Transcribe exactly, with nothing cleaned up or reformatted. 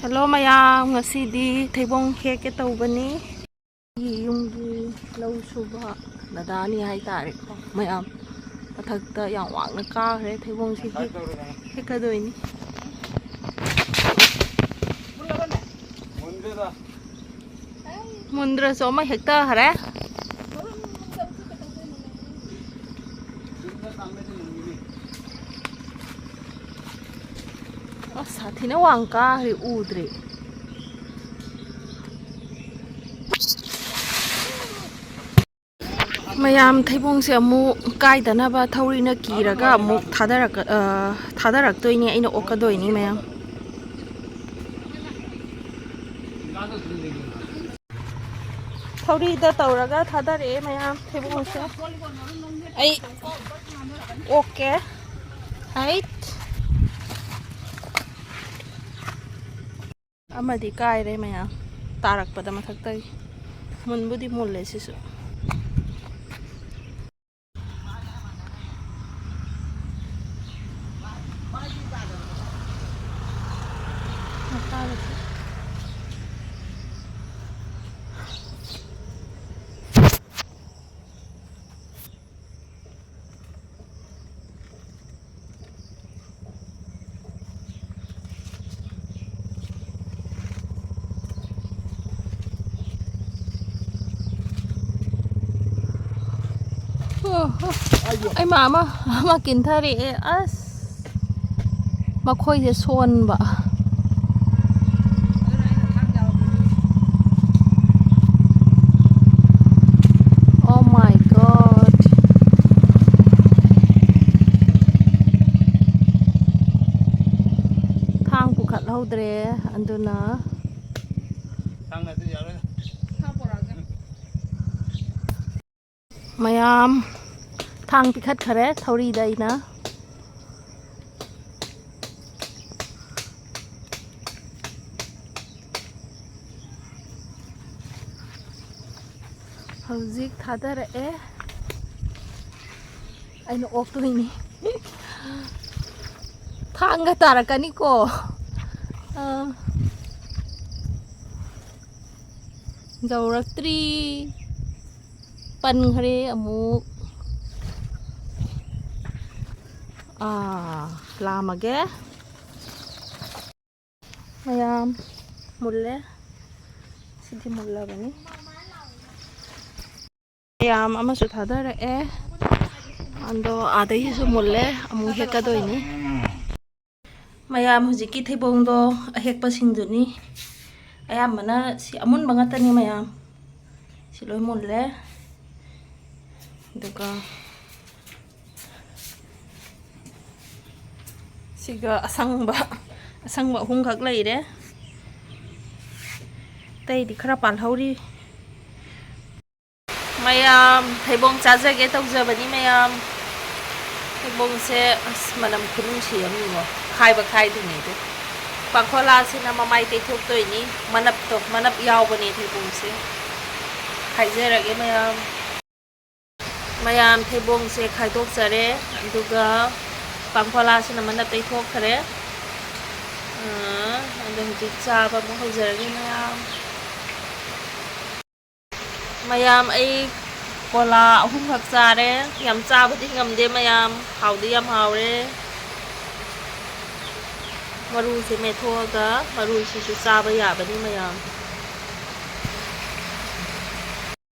Hello ꯃꯌꯥꯝ, ꯉꯁꯤꯗꯤ ꯊꯩꯕꯣꯡ ꯍꯦꯛꯀꯦ ꯇꯧꯕꯅꯤ꯫ ꯑꯩꯒꯤ ꯌꯨꯝꯒꯤ ꯂꯧ ꯁꯨꯕ ꯗꯗꯥꯅꯤ ꯍꯥꯏꯇꯥꯔꯦꯀꯣ ꯃꯌꯥꯝ꯫ ꯃꯊꯛꯇ ꯌꯥꯝ ꯋꯥꯡꯅ ꯀꯥꯈ꯭ꯔꯦ꯫ ꯊꯩꯕꯣꯡꯁꯤ ꯍꯦꯛ-, ꯍꯦꯛꯀꯗꯣꯏꯅꯤ꯫ ꯃꯨꯟꯗ꯭ꯔꯁꯨ ꯑꯃ ꯍꯦꯛꯇꯈ꯭ꯔꯦ꯫ ꯑꯁ, ꯁꯥꯊꯤꯅ ꯋꯥꯡ ꯀꯥꯈ꯭ꯔꯦ, ꯎꯗ꯭ꯔꯦ꯫ ꯃꯌꯥꯝ, ꯊꯩꯕꯣꯡꯁꯦ ꯑꯃꯨꯛ ꯀꯥꯏꯗꯅꯕ ꯊꯧꯔꯤꯅ ꯀꯤꯔꯒ ꯑꯃꯨꯛ ꯊꯥꯗꯔꯛ-, ꯑ, ꯊꯥꯗꯔꯛꯇꯣꯏꯅꯤ, ꯑꯩꯅ ꯑꯣꯛꯀꯗꯣꯏꯅꯤ ꯃꯌꯥꯝ꯫ ꯊꯧꯔꯤꯗ ꯇꯧꯔꯒ ꯊꯥꯗꯔꯛꯑꯦ ꯃꯌꯥꯝ ꯊꯩꯕꯣꯡꯁꯦ꯫ ꯑꯩ ꯑꯣꯛꯀꯦ꯫ ꯍꯩꯠ꯫ ꯑꯃꯗꯤ ꯀꯥꯏꯔꯦ ꯃꯌꯥꯝ, ꯇꯥꯔꯛꯄꯗ ꯃꯊꯛꯇꯒꯤ꯫ ꯃꯨꯟꯕꯨꯗꯤ ꯃꯨꯜꯂꯦ ꯁꯤꯁꯨ꯫ ꯑꯣ, ꯑꯣ꯫ ꯑꯩ ꯃꯥ ꯑꯃ, ꯑꯃ ꯀꯤꯟꯊꯔꯛꯑꯦ꯫ ꯑꯁ, ꯃꯈꯣꯏꯁꯦ ꯁꯣꯟꯕ꯫ Oh my God. ꯊꯥꯡ ꯄꯨꯈꯠꯍꯧꯗ꯭ꯔꯦ, ꯑꯗꯨꯅ꯫ ꯃꯌꯥꯝ, ꯊꯥꯡ ꯄꯤꯈꯠꯈꯔꯦ ꯊꯧꯔꯤꯗ ꯑꯩꯅ꯫ ꯍꯧꯖꯤꯛ ꯊꯥꯗꯔꯛꯑꯦ꯫ ꯑꯩꯅ ꯑꯣꯛꯇꯣꯏꯅꯤ꯫ ꯊꯥꯡꯒ ꯇꯥꯔꯛꯀꯅꯤꯀꯣ꯫ ꯑꯥ꯫ ꯌꯧꯔꯛꯇ꯭ꯔꯤ꯫ ꯄꯟꯈ꯭ꯔꯦ ꯑꯃꯨꯛ꯫ ꯑꯥ, ꯂꯥꯝꯃꯒꯦ꯫ ꯃꯌꯥꯝ, ꯃꯨꯜꯂꯦ꯫ ꯁꯤꯗꯤ ꯃꯨꯜꯂꯕꯅꯤ꯫ ꯃꯌꯥꯝ ꯑꯃꯁꯨ ꯊꯥꯗꯔꯛꯑꯦ꯫ ꯑꯗꯣ ꯑꯥꯗꯩꯁꯤꯁꯨ ꯃꯨꯜꯂꯦ꯫ ꯑꯃꯨꯛ ꯍꯦꯛꯀꯗꯣꯏꯅꯤ꯫ ꯃꯌꯥꯝ, ꯍꯧꯖꯤꯛꯀꯤ ꯊꯩꯕꯣꯡꯗꯣ ꯑꯍꯦꯛꯄꯁꯤꯡꯗꯨꯅꯤ꯫ ꯑꯌꯥꯝꯕꯅ ꯁꯤ ꯑꯃꯨꯟꯕ ꯉꯥꯛꯇꯅꯤ ꯃꯌꯥꯝ꯫ ꯁꯤ ꯂꯣꯏ ꯃꯨꯜꯂꯦ꯫ ꯑꯗꯨꯒ ꯁꯤꯒ ꯑꯁꯪꯕ, ꯑꯁꯪꯕ ꯑꯍꯨꯝꯈꯛ ꯂꯩꯔꯦ꯫ ꯑꯇꯩꯗꯤ ꯈꯔ ꯄꯥꯜꯍꯧꯔꯤ꯫ ꯃꯌꯥꯝ, ꯊꯩꯕꯣꯡ ꯆꯥꯖꯒꯦ ꯇꯧꯖꯕꯅꯤ ꯃꯌꯥꯝ꯫ ꯊꯩꯕꯣꯡꯁꯦ, ꯑꯁ, ꯃꯅꯝ ꯈꯨꯅꯨꯡꯁꯤ ꯑꯃꯅꯤꯉꯣ꯫ ꯈꯥꯏꯕ ꯈꯥꯏꯗ꯭ꯔꯤꯉꯩꯗ꯫ ꯄꯥꯡꯈꯣꯂꯥꯁꯤꯅ ꯃꯃꯥꯏ ꯇꯩꯊꯣꯛꯇꯣꯏꯅꯤ꯫ ꯃꯅꯞꯇꯣ, ꯃꯅꯞ ꯌꯥꯎꯕꯅꯦ ꯊꯩꯕꯣꯡꯁꯦ꯫ ꯈꯥꯏꯖꯔꯒꯦ ꯃꯌꯥꯝ꯫ ꯃꯌꯥꯝ, ꯊꯩꯕꯣꯡꯁꯦ ꯈꯥꯏꯗꯣꯛꯆꯔꯦ꯫ ꯑꯗꯨꯒ ꯄꯥꯡꯈꯣꯂꯥꯁꯤꯅ ꯃꯅꯞ ꯇꯩꯊꯣꯛꯈ꯭ꯔꯦ꯫ ꯑꯥ, ꯑꯗꯣ ꯍꯧꯖꯤꯛ ꯆꯥꯕ ꯑꯃꯨꯛ ꯍꯧꯖꯔꯒꯦ ꯃꯌꯥꯝ꯫ ꯃꯌꯥꯝ, ꯑꯩ ꯀꯣꯂꯥ ꯑꯍꯨꯝꯈꯛ ꯆꯥꯔꯦ꯫ ꯌꯥꯝ ꯆꯥꯕꯗꯤ ꯉꯝꯗꯦ ꯃꯌꯥꯝ꯫ ꯍꯥꯎꯗꯤ ꯌꯥꯝ ꯍꯥꯎꯔꯦ꯫ ꯃꯔꯨꯁꯦ ꯃꯦꯠꯊꯣꯛꯑꯒ ꯃꯔꯨꯁꯤꯁꯨ ꯆꯥꯕ ꯌꯥꯕꯅꯤ ꯃꯌꯥꯝ꯫